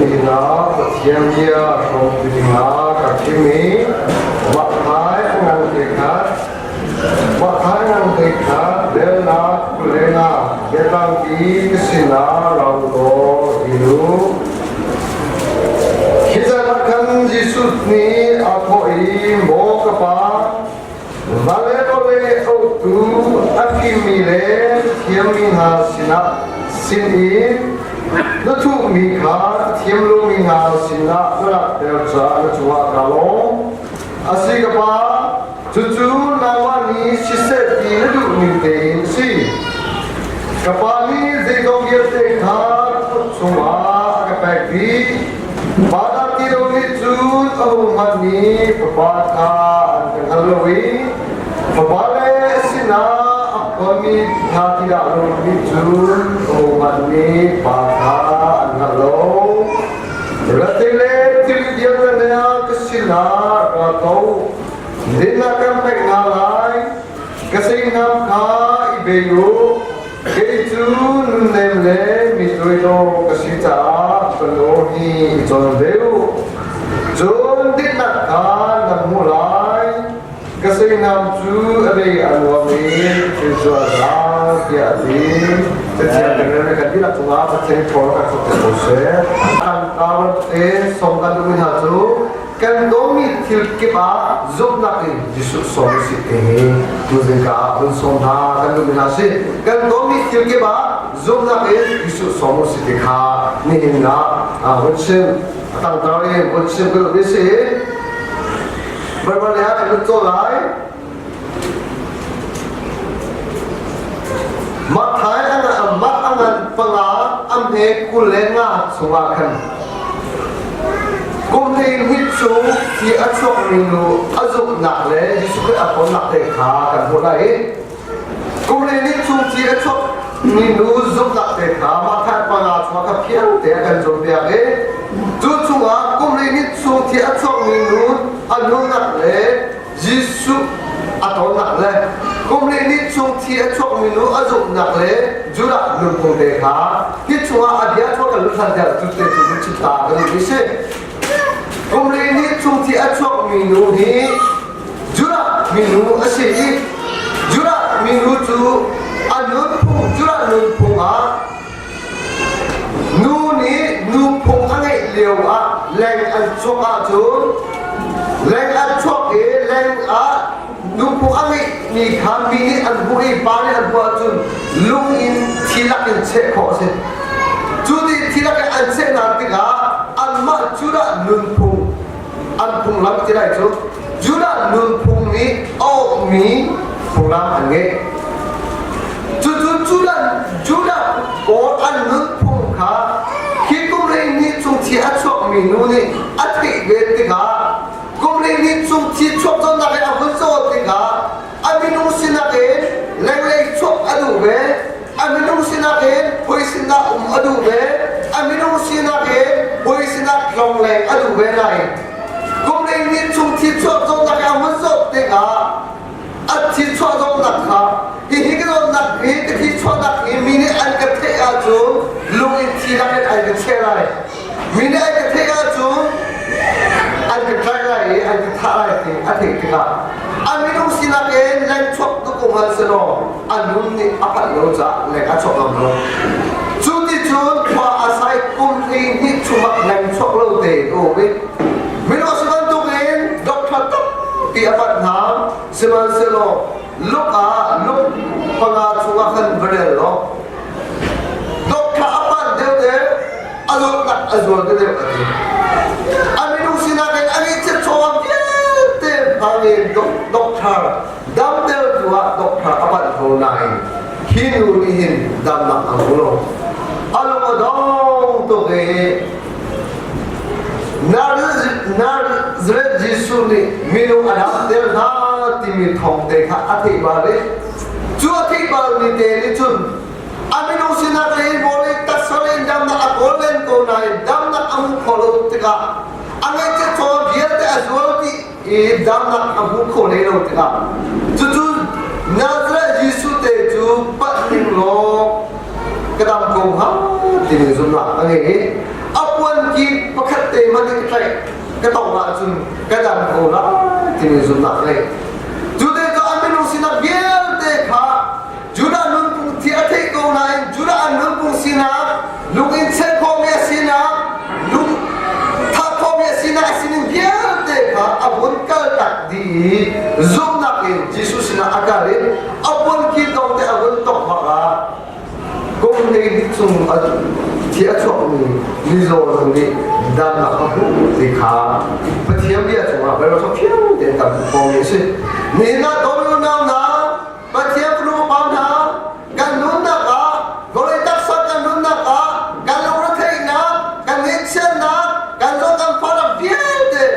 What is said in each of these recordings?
Nihin ah Pathian bia hrawmpi dingah ka thim i Mahthai a ngan te khat Mahthai ngan te khat belnak kuleng ah biatlangpi ka sinah ra u law ti u. Hi caan ah khan Jesuh nih aa thawh i, Maw ka Pa, va le vawlei auhtu a fimmi le thiammi hna sinah sin i na thuhmi kha thiam lomi hna sinah na langhter caah na cungah kaa lawm. A si ka Pa, cucu nangmah nih siseh ti na duhning tein si. Ka Pa nih zeizong vialte kha kut chungah a ka pek dih. Pa dah ti lo nih cun a hung hmanmi fapa kha an ka hngal lo i fapa le sinah a phuanmi hna ti dah lo nih cun a hung hmanmi pa kha an hngal lo. Rate le thil vialte ka sinah ra ko. Dinnak kan pek hna lai. Ka seihnam kha i bei u. Kei cu nunnem le mi tuidor ka si caah ka nawl hi i cawn ve u. Cun dinnak kha nan hmuh lai. Ka seinam cu a bei a nuam i thil cu a zaang tiah a ti. Cathiang kan rel kan dihlak cungah Pathian thawl kan thawk te ko seh. Kan tar te song kan duhmi hna cu kan dawmi thil kip ah zumhnak in Jesuh sawm usih ti hi tuzing ka ah hun sawm hna kan duhmi hna si. Kan dawmi thil kip ah zumhnak in Jesuh sawm usih ti kha nihin ah hun chim a tangtar in hun chim ka duhmi si. Baibal ah kan lut cawl lai. Matthai mat a ngan panga am he 25 chungah khan kum 12 chung ti a chuakmi nu a zumhnak le Jesuh Khrih a tonnak te kha kan hmuh lai i kum 12 chung ti a chuakmi nu zumhnak te kha Matthai panga chungah kha phiang te a kan cawnpiak i cu chungah kum 12 chung ti a chuakmi nu a nunnak le Jesuh a tonnak le kum 12 chung thi a chuakmi nu a zumhnak le Judah nunphung te kha hi chungah a bia chuak kan lut hlan tiah cu te cu chim ta kan duh si. Kum 12 chung thi a chuakmi nu hi Judah minu a si i Judah minu cu a nunphung Judah nunphung ah Nu nih nuphung a ngeih lio ah leng an chuak ahcun leng an chuak i leng ah nuphung a ngeihmi kha mi nih an hmuh i pa nih an hmuh ahcun lung in thi lak in cheh khawh a si. Cu ti thi lak in an chehnak tikah anmah Judah nunphung an phunglam ti lai cu Judah nunphung nih a ukmi phunglam an ngei. Cucu Judah, Judah pawl an nunphung kha hi kum 12 chung thi a chuakmi nu nih a theih ve tikah kum 12 chung thi chuak cawnnak in a vun cawn tikah a minung sinak in lenglei chuak a duh ve a minung sinak in hawi sinah um a duh ve a minung sinak in hawi sinah tlongleng a duh ve lai kum 12 chung thi chuak cawnnak in a vun zawt tikah a thi chuah zawtnak kha hihi ka zawtnak hi ka thi chuahnak hi mi nih an ka theih ahcun lung in thi lak in an ka cheh lai mi nih an ka theih ahcun an ka tlaih lai i an ka thah lai ti a theih tikah a minung sinak in leng chuak tuk um hal selaw a nun nih a phanh lo caah leng a chuak ngam lo cu ti cun khua a sai kum 12 chungah leng chuak lo tein a um i minung si bantukin doctor tampi a panh hna sihmanhsehlaw luk ah luk panga chungah khan va rel law doctor a panh deuhdeuh a zawtnak a zual deuhdeuh a ti a minung sinak in a ngeihchiat chawva vialte hmangin doctor damter tu ah doctor a panh ko nain hi nu nih hin damnak a hmu lo a lung a dong tuk i Nazareth Jesuh nih minung a damter hna timi thawng te kha a theih bal i cu a theih balmi te nih cun a minung sinak lei in vawlei taksa lei in damnak a kawl len ko nain damnak a hmuh khawh lo tikah a ngaihchiat chaw vialte a zual dih i damnak a hmuh khawh hlei lo tikah cucu Nazareth Jesuh te cu panh ning law ka dam ko hnga timi zumhnak a ngei i a puan ki te hmanh in ka tlaih ka tong ahcun ka dam ko lai timi zumhnak ngei. Cu te cu an minung sinak vialte kha Judah nunphung thi a theih ko nain Judah an nunphung sinak, lung in cheh khawhmi a sinak, lung thah khawhmi a sinak a sining vialte kha a vun kaltak dih i zumhnak in Jesuh sinah a kal i a vun ki tong te a vun tok bak ah kum hleihnih chung a thi a chuakmi mizaw zong nih damnak a hmuh ti kha Pathian bia cungah Bible fiang tein kan hmuh khawhmi a si. Nihin ah dawt unau hna, Pathian fanu pa hna, kan nunnak ah, vawlei taksa kan nunnak ah, kan lungretheihnak, kan ngaihchiatnak, kan zawt kan fahnak vialte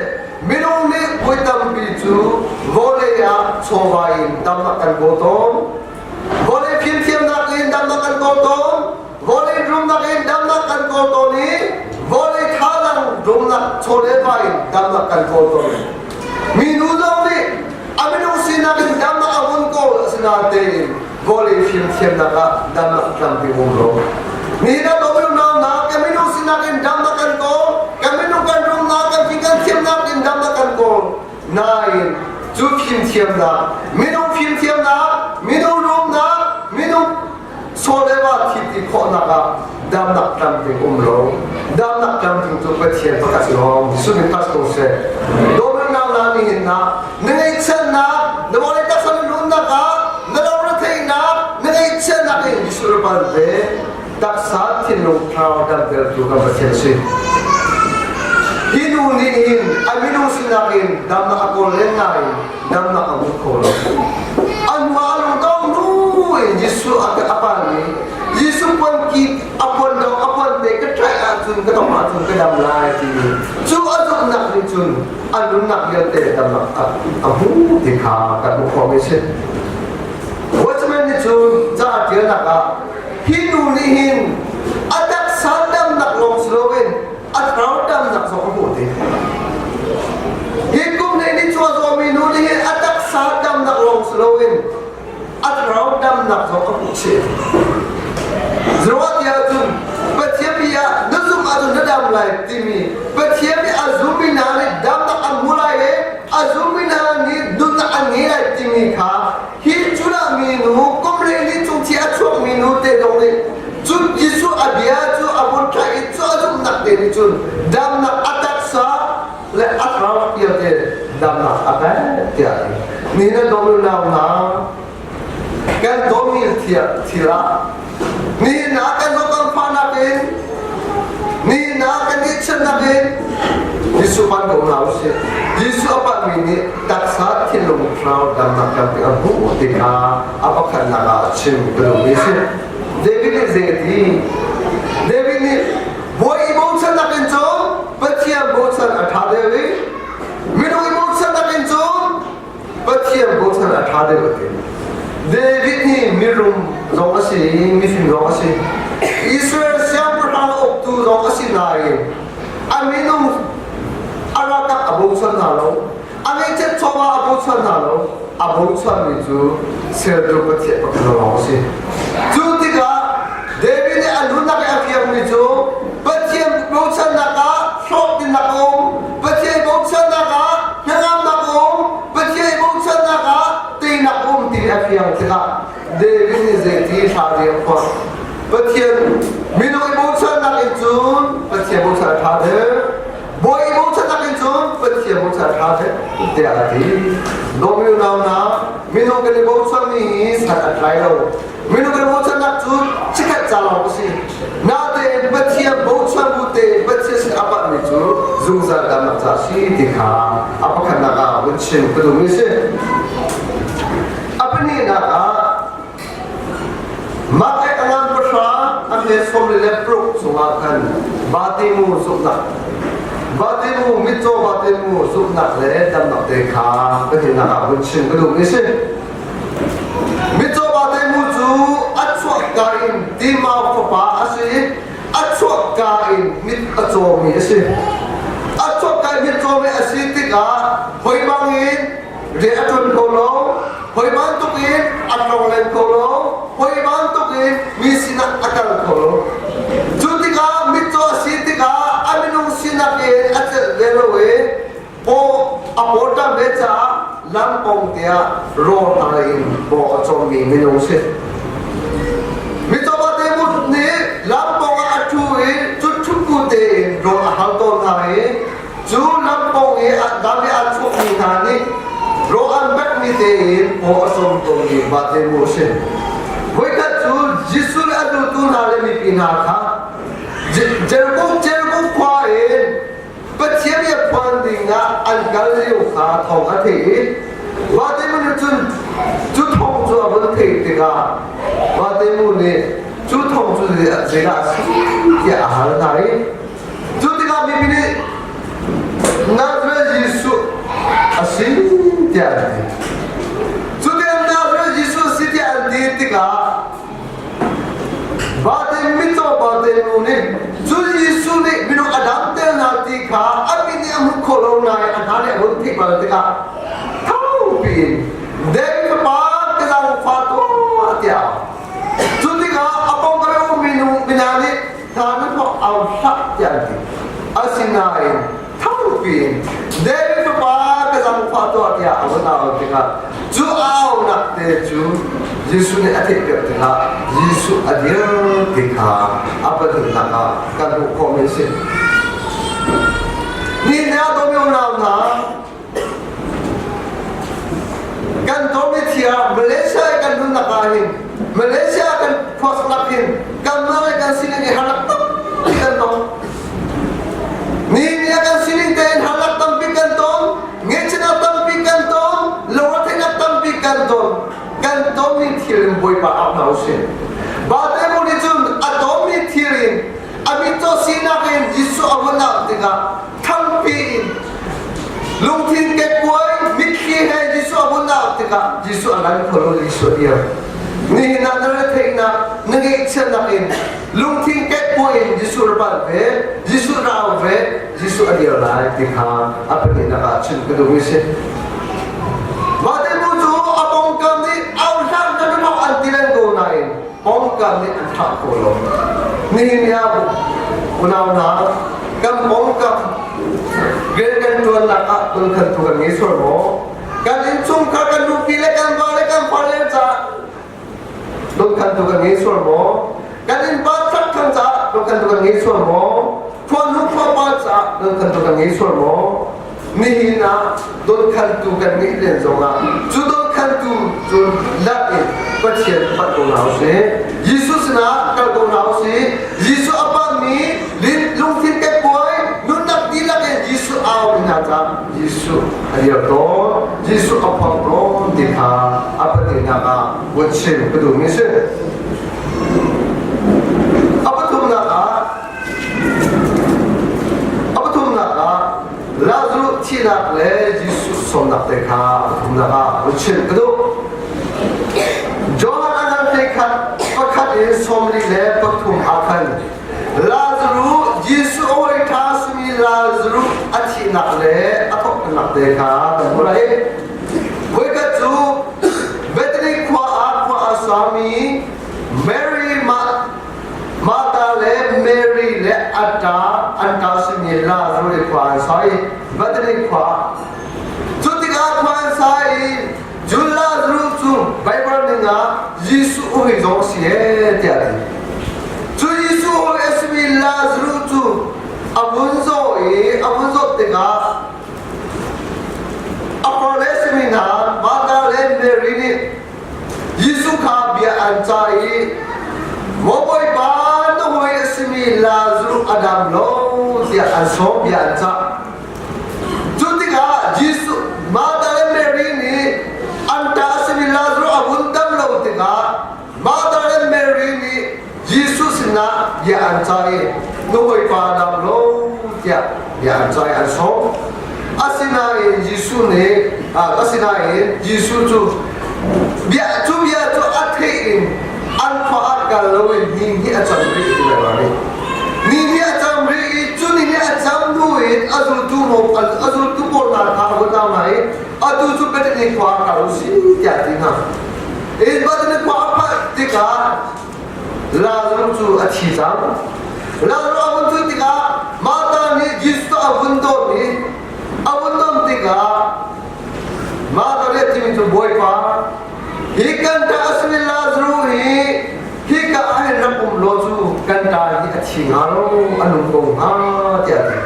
minung nih voi tampi cu vawlei ah chawva in damnak kan kawl tawn. Vawlei fimthiamnak in damnak kan kawl tawn. Vawlei rumnak in damnak kan kawl tawn i vawlei thazaang rumnak chawleh va in damnak kan kawl tawn. Minu zong nih a minung sinak in damnak a vun kawl asinain vawlei fimthiamnak ah damnak tlampi um lo. Nihin ah minung nak kan minung sinak in damnak kan kawl, kan minung kan rumnak, kan fim kan thiamnak in damnak kan kawl. Nain cu fimthiamnak, minung fimthiamnak, minung rumnak, minung sawleva thil ti khawhnak ah damnak tlamtling um lo. Damnak tlamtling cu Pathian pakhat lawng Jesuh nih pas ko seh. Dawtnak na nihin na na ngaihchiatnak, na vawlei taksa na nunnak ah na lungretheihnak, na ngaihchiatnak in Jesuh na pan ve. Taksa thinlung thlarau damtertu kan Pathian si. Hi nu nih hin a minung sinak in damnak a kawl len nain damnak a hmu kho lo. A hnu ah a lungdong nu in Jesuh a a pan i Jesuh puan ki a puan dong a puan te ka tlaih ahcun ka tong ahcun ka dam lai ti cu a zumhnak nih cun a nunnak vialte damnak a, a hmu ti kha kan hmuh khawh mi si. Watchman nih cun ca a ṭialnak ah hi nu nih hin a taksa damnak lawng si loin a thlarau damnak zong a hmuh te. Hi kum nih ni chua zawmi nu nih hin a taksa damnak lawng si loin a thlarau damnak zong a hmuh chih. Zeruah tiah cun Pathian bia na zumh ahcun na dam lai timi Pathian nih a zummi hna nih damnak an hmu lai i a zummi hna nih nunnak an ngei lai timi kha hi Judah minu kum hleihnih chung thi a chuakmi nu te zong nih cun Jesuh a bia cu a vun thlaih i cu a zumhnak te nih cun damnak a taksa le a thlarau vialte damnak a pek tiah a ti. Nihin an dawmi nau hna kan dawmi thil ah nihin ah kan zawt kan fahnak in nihin ah kan ihchannak in Jesuh pan ko hna usih. Jesuh a panmi nih taksa thinlung thlarau damnak tampi a hmuh ti kha a pakhatnak ah a chim ka duhmi a si. David nih zei a ti? David nih bawi i bochannak in cun Pathian bochan a ṭha deuh i minung i bochannak in cun Pathian bochan a ṭha deuh a ti. David hi mirum zong a si i mifim zong a si. Israel siangpahrang uktu zong a si nain a minung a ralkap a bochan hna lo. A ngeihchiat chawva a bochan hna lo. A bochanmi cu sertu Pathian pakhat lawng a si. Cu tikah David nih a nunnak i a fiangmi cu Pathian bochannak ah hlawhtlinnak a um, Pathian bochannak ah hnangamnak a um, Pathian bochannak ah teinak a um ti a fiang tikah David nih zeiti hla ri a phuah. Pathian minung i bochannak in cun Pathian bochan a ṭha deuh. Bawi i bochannak in cun Pathian bochan a ṭha deuh tiah a ti. Dawmi unau hna, minung kan i bochanmi hi san a tlai lo. Minung kan bochannak cu chikkhat ca lawng a si. Natein Pathian bochan bu tein Pathian sin a panhmi cu zungzal damnak ca a si ti kha a pakhatnak ah vun chim ka duhmi a si. A pahnihnak ah Mark a ngan pahra a hme sawm le pruk chungah khan Batimu zumhnak Batimu mitcaw Batimu zumhnak le damnak te kha pahnihnak ah vun chim ka duhmi a si. Mitcaw Batimu cu a chuahka in Timau fapa a si i a chuahka in mit a cawmi a si. A chuahka in mit cawmi a si tikah hoi bangin rian a ṭuan kho lo, hoi bantuk in a tlongleng kho lo, hoi bantuk in mi sinah a kal kho lo. Cu tikah mitcaw a si tikah a minung sinak in A pawṭam ve caah lam pawng te ah rawl hna in paw a cawmmi minung si. Mitcaw Bartimaeus nih lam pawng ah a ṭhu i cu ṭhutbu tein rawl a hal tawn hna i cu lam pawng i dam i aa chuakmi hna nih rawl an bekmi tein paw a cawm tawnmi Bartimaeus a si. Voikhat cu Jesuh le a zultu hna le mipi hna kha Jericho Jericho khua in Pathian i a phuan ding ah an kal lio kha thawng a theih i Bartimaeus nih cun cu thawng cu a vun theih tikah Bartimaeus nih cu thawng cu zeidah a si tiah a hal hna i cu tikah mipi nih Nazareth Jesuh a si tiah an ti. Cu tikah Nazareth Jesuh a si tiah an ti tikah Vate mitcaw vate nu nih cu Jesuh nih minung a damter hna ti kha a mit nih a hmuh khawh lo nain a hna nih a hun theih bal tikah thangpi in David fapa ka zaangfah tuah tiah cu tikah a pawngkam i ummi nu hna nih hna nu thawk au hlah tiah an ti. Asinain thangpi in David fapa ka zaangfah tuah tiah a vun au tikah cu aunak te cu Jesuh nih a theihpiak tikah Jesuh a dir ti kha a pahnihnak ah kan hmuh khawhmi a si. Ni ne ah dawmi unau hna kan dawmi thiah Malaysia i kan nunnak ah hin Malaysia kan khuasak hin kanmah le kan sining i harnak tampi kan tong. Ni ni ah kan sining tein harnak tampi kan tong. Ngeihchiatnak tampi kan tong, lungretheihnak tampi kan ton. Kan tonmi thil in Bawipa au hna usih. Bartimaeus nih cun a tonmi thil in a mitcaw sinak in Jesuh a vun auh tikah thangpi in lungthin kekkuai mitthli he Jesuh a vun auh tikah Jesuh a ngan kho lo Jesuh a dir. Nihin ah na retheihnak, na ngeihchiatnak in lungthin kekkuai in Jesuh ra panh ve, Jesuh ra au ve, Jesuh a dir lai ti kha a pahnihnak ah chim ka duhmi si. Mah cu a pawngkam nih au hlan na nunok an ti len ko nain pawngkam nih an thah kho lo. Nihin ni ah unau hna kan pawngkam rian kan ṭuannak ah tunkhantu kan ngei sual maw? Kan innchungkhar kan nupi le kan va le kan fale caah Dawtkhantu kan ngei sual maw? Kan innpa thakthang caah dawtkhantu kan ngei sual maw? Khuanu khuapa caah dawtkhantu kan ngei sual maw? Nihin ah dawtkhantu kan ngeih len zongah cu dawtkhantu cu lak in Pathian panh ko hna usih. Jesuh sinah kal ko hna usih. Jesuh a pammi lungthin kekkuai nunnak dihlak in Jesuh au mi hna caah Jesuh a dir tawn, Jesuh a phuang tawn ti kha a pahnihnak ah vun chim ka duhmi si. A pathumnak ah a pathumnak ah Lazarus thihnak le Jesuh sawmnak te kha a pathumnak ah vun chim ka duh. Johan a ngan te khat pakhat in 43 ah khan Lazarus Jesuh a hawi ṭha simi Lazarus a thihnak le a thawhṭhannak te kha kan hmu lai. Voikhat cu Bethany khua ah khua a sami Mary Martha le Mary le a ṭa an ṭa simi Lazarus i khua an sa i Bethany khua cu tikah khua an sa i cu Lazarus cu Baibal ning ah Jesuh hawi zong a si ee tiah a ti. Cu Jesuh hawi a simi Lazarus cu a vun zaw i a vun zawt tikah a farle a simi hna Martha le Mary nih Jesuh kha bia an cah i Maw Bawipa na hawi a simi Lazarus a dam lo tiah an sawm bia an cah. Cu tikah Jesuh Martha le Mary nih an ṭa a simi Lazarus a vun dam lo tikah Martha le Mary nih Jesuh sinah bia an cah i na hawipa a dam lo tiah bia an cah i an sawm. Asinain Jesuh nih asinain Jesuh cu bia cu bia cu a theih in an khua ah kal loin ni hnih a cam rih ti lai nih. Ni hnih a cam rih i cu ni hnih a cam hnu in a zultu a zultu pawl hna kha a vun au hna i atu cu Bethany khua ah kal u si tiah a ti hna. In Bethany khua a phanh tikah Lazarus cu a thi cang. Lazarus a vun thut tikah Martha nih Jesuh a vun dawt i a vun don tikah. thi hnga lo, a nung ko hnga tiah a ti.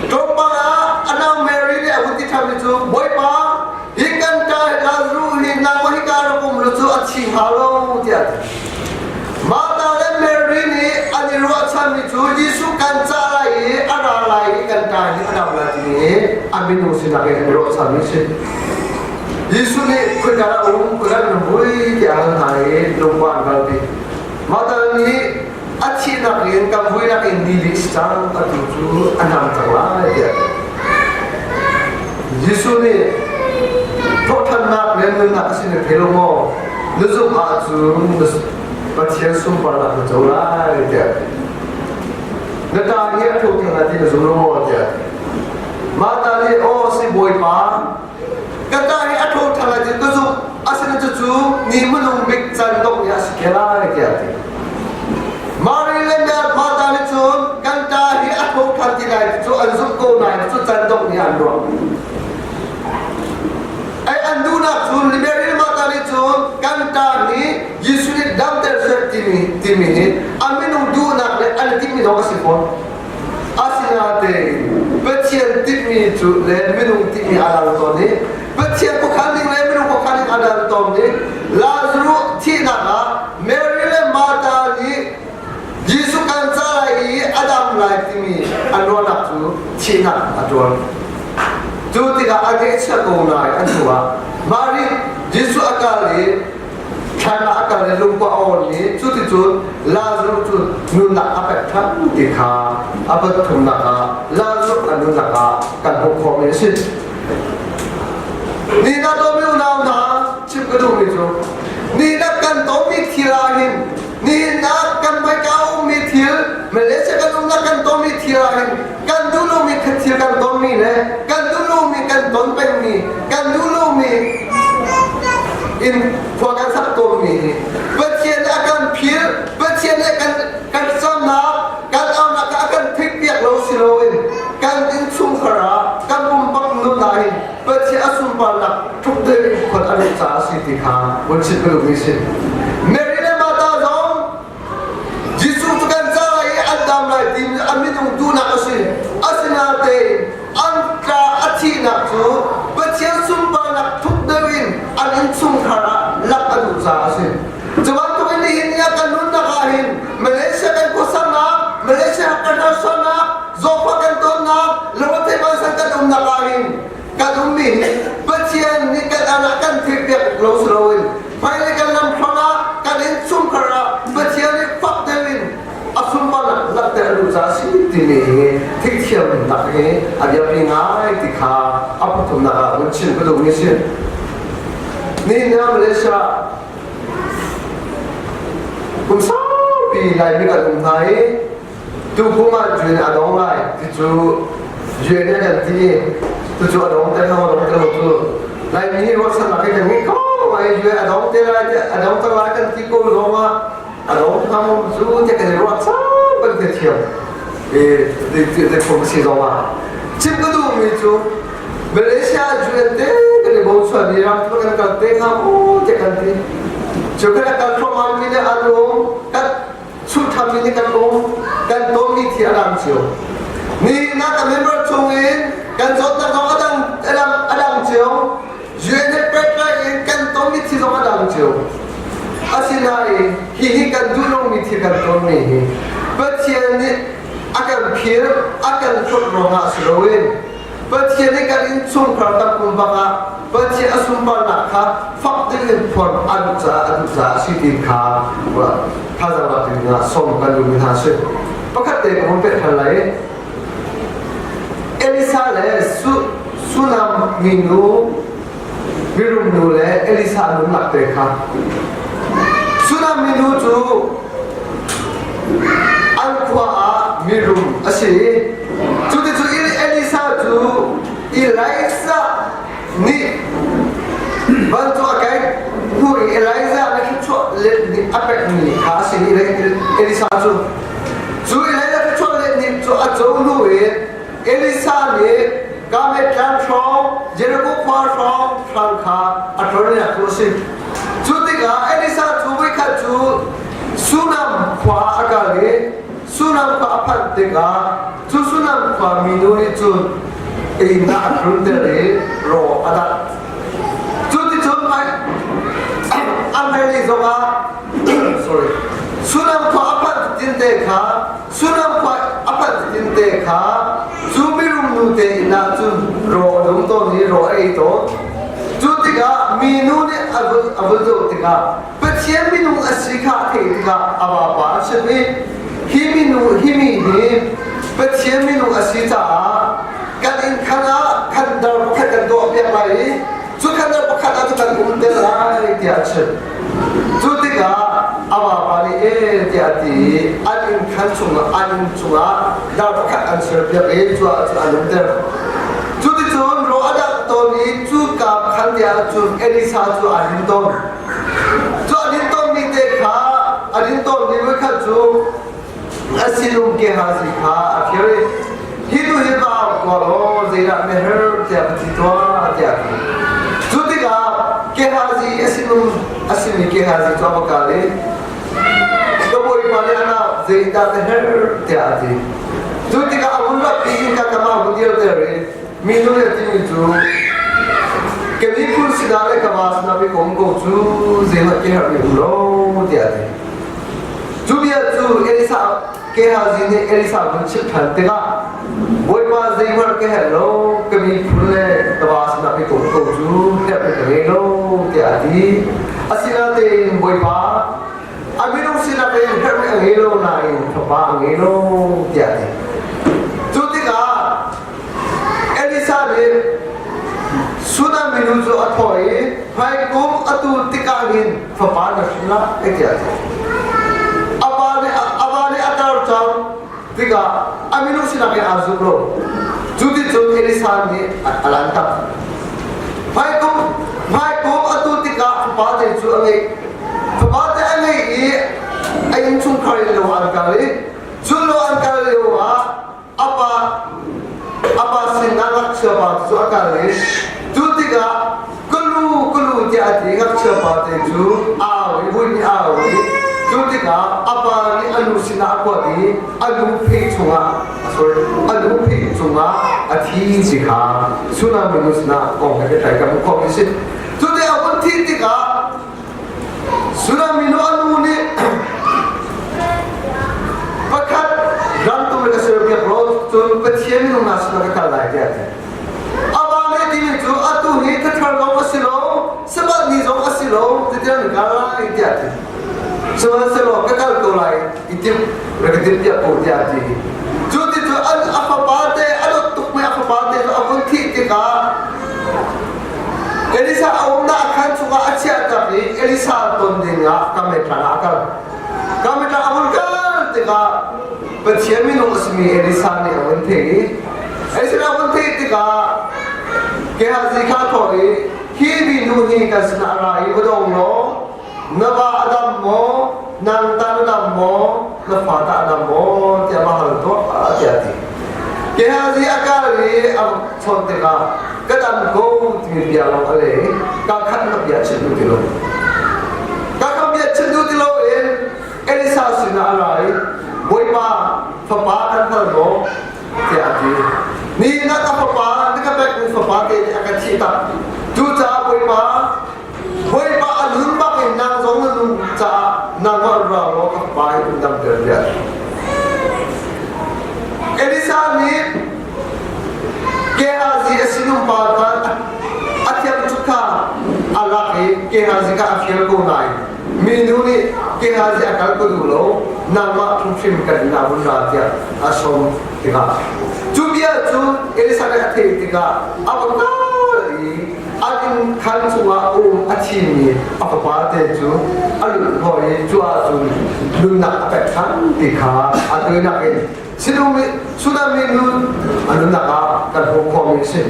Tlawmpal ah a nau Mary nih a vun ti ṭhanmi cu, Bawipa, hi kan ṭa Lazarus hi nangmah hika rak um lu cu a thi hnga lo tiah a ti. Martha le Mary nih an i ruahchanmi cu Jesuh kan cah lai i a ra lai i kan ṭa hi a dam lai timi a minung sinak in an i ruahchanmi a si. Jesuh nih khoika dah a um, khoika dah na vui tiah a hal hna i lungkua an kalpi. Martha nih a thihnak in kan vuinak in ni li cang atu cu a nam cang lai tiah Jesuh nih thawhthannak le nunnak a sin thei lo maw na zumh ahcun Pathian sunparnak na co lai tiah na ta hi a tho thang lai ti na zum lo maw tiah Martha nih aw si Bawipa ka ta hi a tho thang lai ti ka zumh asinain cucu ni hmanung bik can dongh ni a si ke lai tiah a ti Mary le Martha nih cun kan ṭa hi a tho ṭhan ti lai ti cu an zumh ko nain cu can dongh ni an ruah. Ai an duhnak cu Mary le Martha nih cun kan ṭa hi Jesuh nih damter seh timi timi hi a minung duhnak le an timhmi zong a si fawn. Asinain Pathian timhmi cu le minung timhmi aa dang tawn i Pathian khuakhan ding le minung khuakhan ding aa dang tawn i Lazarus thihnak ah Mary le Martha nih Jesuh kan ca lai i a dam lai timi an ruahnak cu thihnak a tuar. Cu tikah a ngaihchia ko lai an hnu ah Mary Jesuh a kal i thlan ah a kal i lungkua a awn i cuticun Lazarus cu nunnak a pek ṭhan ti kha a pathumnak ah Lazarus a nunnak ah kan hmuh khawhmi a si. Ni na tonmi unau hna chim ka duhmi cu ni na kan tonmi thil ah hin nihin ah kan hmaika a ummi thil Malaysia kan umnak kan tonmi thil ah hin kan duh lomi thil kan tonmi le kan duh lomi kan ton pengmi kan duh lomi in khua kan sak tawnmi hi Pathian nih a kan phil Pathian nih kan kan camnak kan aunak a kan theihpiak lo si loin kan innchungkhar ah kan pumpak nun ah hin Pathian a sunparnak ṭhuk deuh in khon a luh caah a si ti kha vun chim ka duhmi si. Mary le Martha zong Jesuh cu kan ca lai i an dam lai ti a minung duhnak a si. Asinain an tla a thihnak cu Pathian sunparnak thuk deuh in an innchungkhar ah lak a duh caah a si. Cu bantuk in nihin ni ah kan nunnak ah hin Malaysia kan khuasaknak, Malaysia kan harsanak, zawtfah kan tonnak, lungretheih vansan kan umnak ah hin kan ummi hi Pathian nih kan anak kan theihpiak lo si loin hmailei kan lam hrangah kan innchungkhar ah Pathian nih fak deuh in a sunparnak langhter a duh caah si timi hi theihthiamnak hi a biapi ngai ti kha a pathumnak ah vun chim ka duhmi si. Nihin ah Malaysia kum saupi Laimi kan um hna i Tukum ah June a dong lai ti cu June kan ti cucu a dong te lo dong te lo cu Laimi nih ruahchannak hi kan ngei ko ai June a dong te lai a dong te lai kan ti ko zong ah a dong hnga cu te kan i ruahchan kan ti thiam e te phung si zong ah chim ka duhmi cu Malaysia June te kan i bochan i ram kan kal te hnga mu te kan ti cu kan kal thluahmah mi le an um kan Sulṭhami nih kan um, kan tonmi thi a dang cio. Nihin ah ka member chungin kan zawtnak zong a dang, a dang, a dang cio. UN he pehtlai in kan tonmi thi zong a dang cio. Asinain hihi kan duh lomi thil kan tonmi hi Pathian nih a kan phil, a kan hlawt ruangah si loin Pathian nih kan innchungkhar kan pumpak ah Pathian a sunparnak kha fak ding in phuan a duh caah a duh caah a si ti kha thazaang lak ding ah sawm kan duhmi hna a si. Pakhat te ka hun peh ṭhan lai. Elisa le Sunam minu mirum nu le Elisa nunnak te kha Sunam minu cu an khua ah mirum a si. Cuticun Elisa cu Elijah nih vancung a kai hnu i Elijah nih thluachuah let nih a pekmi kha a si i Elisa cu cu Elijah thluachuah let nih cu a co hnu i Elisa nih Karmel tlang hrawng Jericho khua hrawng hram kha a ṭawnnak cu a si. Cu tikah Elisa cu voikhat cu Sunam khua ah a kal i Sunam khua a phanh tikah cu Sunam khua minu nih cun einak a tlunter i raw a dangh. Cuticun a hmailei zongah sorry Sunam khua a phanh tinte kha Sunam khua a phanh tinte kha cu mirum nu te inn ah cun raw a dum tawn i raw a ei tawn. Cu tikah minu nih a vun a vun zoh tikah Pathian minung a si kha a theih tikah a vapa a chimh i hi minu hi mi hi Pathian minung a si caah kan inn khan ah khandar pakhat kan tuah piak lai i cu khandar pakhat ah cu kan um te lai tiah a chimh. Cu tikah a vapa nih e tiah a ti i an inn khan chungah an inn chungah dar pakhat an serpiak i cu ah cun an umter. Cuticun raw a dangh tawn i cu ka khan te ah cun Elisa cu aa lim tawn. Cu a din tawnmi te kha a din tawnmi voikhat cu a sinum Gehazi kha a fir i hi nu hi va au tuah law zeidah na herh tiah va ti tuah tiah a ti. Cu tikah Gehazi a sinum a simi Gehazi cu a va kal i ka bawipa nih a nau zeidah na herh tiah a ti. Cu tikah a vun rat i innka kam ah a vun dirter i Minu nih a timi cu ka miphun sinah le ka va sinah pei ka um ko cu zeihmanh ka herhmi um lo tiah a ti. Cu bia cu Elisa Gehazi nih Elisa vun chimh ṭhan tikah Bawipa zeihmanh ka herh lo ka miphun le ka va sinah pei ka um ko cu herhmi ka ngei lo tiah a ti. Asinain Bawipa a minung sinak in herhmi a ngei lo nain fapa a ngei lo tiah a ti. Cu tikah Elisa nih Sunam minu cu a thawh i hmaikum atu tikah hin fapa na hrin lai tiah a ti. A pa nih a va nih a tar cang tikah a minung sinak in aa zum lo. Cu ti cun Elisa nih a lantak. Hmaikum hmaikum atu tikah fapa te cu a ngeih. Fapa te a ngeih i a innchungkhar in lo an kal i cu lo an kal lio ah a pa a pa sinah ngakchia pa cu a kal i cu tikah ka lu ka lu tiah a ti ngakchia pa te cu au i vui nih au i cu tikah a pa nih a nu sinah a kuat i a lu phei chungah sorry a lu phei chungah a thi ti kha Sunami nu sinah kong he pehtlai kan hmuh khawh mi si cu tikah a vun thih tikah Sunami nu a nu nih pakhat ramtu le ka serpiak law cun Pathian minung hna sinah ka kal lai tiah a ti. A va nih timi cu atu hi thathar zong a si lo, sabbath ni zong a si lo, titiang ka kal lai tiah a ti. Sihmanhsehlaw ka kal ko lai i timh rak ka timh piak ko tiah a ti. Cu ti cu a fapa te a dawt tukmi a fapa te cu a vun thih tikah Elisa a umnak khan chungah a chiahtak i Elisa ton dingah Karmel tlang ah a kal. Karmel tlang a vun kal tikah Pathian minung a simi Elisa nih a vun theih i Elisa a vun theih tikah Gehazi kha a thawh i hi minu hi kan sinah a ra i va dong law na va a dam maw nang ta na dam maw na fa ta a dam maw tiah va hal tuah tiah a ti Gehazi a kal i a chawnh tikah ka dam ko timi bia lawng a leh i ka khat na bia chim duh ti lo ka khat bia chim duh ti lo in Elisa sinah a ra i Bawipa fapa kan hngal maw tiah a ti ni na ka fapa na ka pekmi fapa te nih a ka thih tak cucaah Bawipa Bawipa a nun bak in nang zong na nun caah nangmah ra law ka fapa hi un damter tiah Elisa nih Gehazi a sinum pa kha a thiangṭhut kha a lak i Gehazi kha a fial ko nain minu nih Gehazi a kal ko duh lo nangmah hrimhrim kan inn ah vun ra tiah a sawm tikah cu bia cu Elisa nih a theih tikah a va kal i an inn khan chungah um a thimi a fapa te cu a lut hnawh i cu ahcun nunnak a pek ṭhan ti kha a tuinak in Sunami nun a nunnak ah kan hmuh khawhmi a si.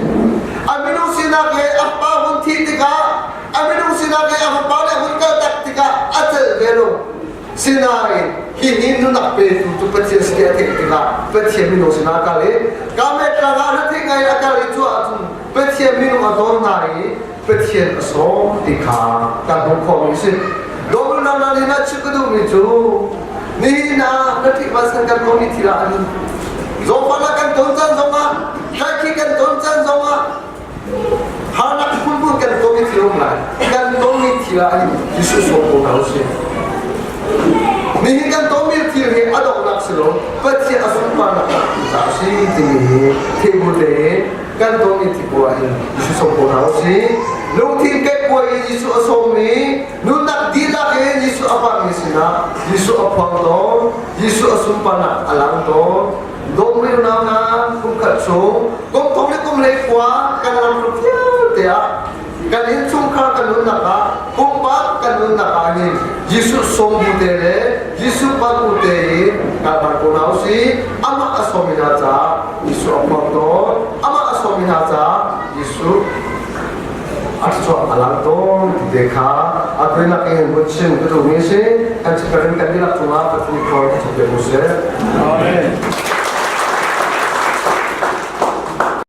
A minung sinak le a pa hun thih tikah a minung sinak le a fapa le hun kal tak tikah a celh ve lo. Sinain hi ni nunnak petu cu Pathian si a theih tikah Pathian minung sinah a kal i Karmel tlang ah na theih ngai a kal i cu ahcun Pathian minung a tawn hna i Pathian a sawm ti kha kan hmuh khawhmi a si. Dawtnak na nih na chim ka duhmi cu nihin ah na ṭih san kan komi thil ah an zawtfahnak kan ton caan zongah tlaihkhih kan ton caan zongah harnak phunphun kan tonmi thil um lai kan tonmi thil ah hin Jesuh sawm ko hna usih. Nihin kan tonmi thil hi a donghnak si lo Pathian a sunparnak caah a si timi hi thei bu tein kan tonmi thil pawl ah hin Jesuh sawm ko hna usih. Lungthin kekkuai in Jesuh a sawmmi nunnak dihlak in Jesuh a pammi sinah Jesuh a phuang tawn Jesuh a sunparnak a lang tawn. Dawtmi unau hna, kum khat chung kum thong le kum hlei khua kan lam vialte ah kan innchungkhar kan nunnak ah pumpak kan nunnak ah hin Jesuh sawm bu te le Jesuh pan bu te in kal ko hna usih. Amah a sawmi hna caah Jesuh a phuang tawn. Amah a sawmi hna caah Jesuh a chuah a lang tawn ti te kha a tuinak in hun chim ka duhmi a si. Kan kan dihlak cungah Pathian thawng ka chim te mu seh. Amen.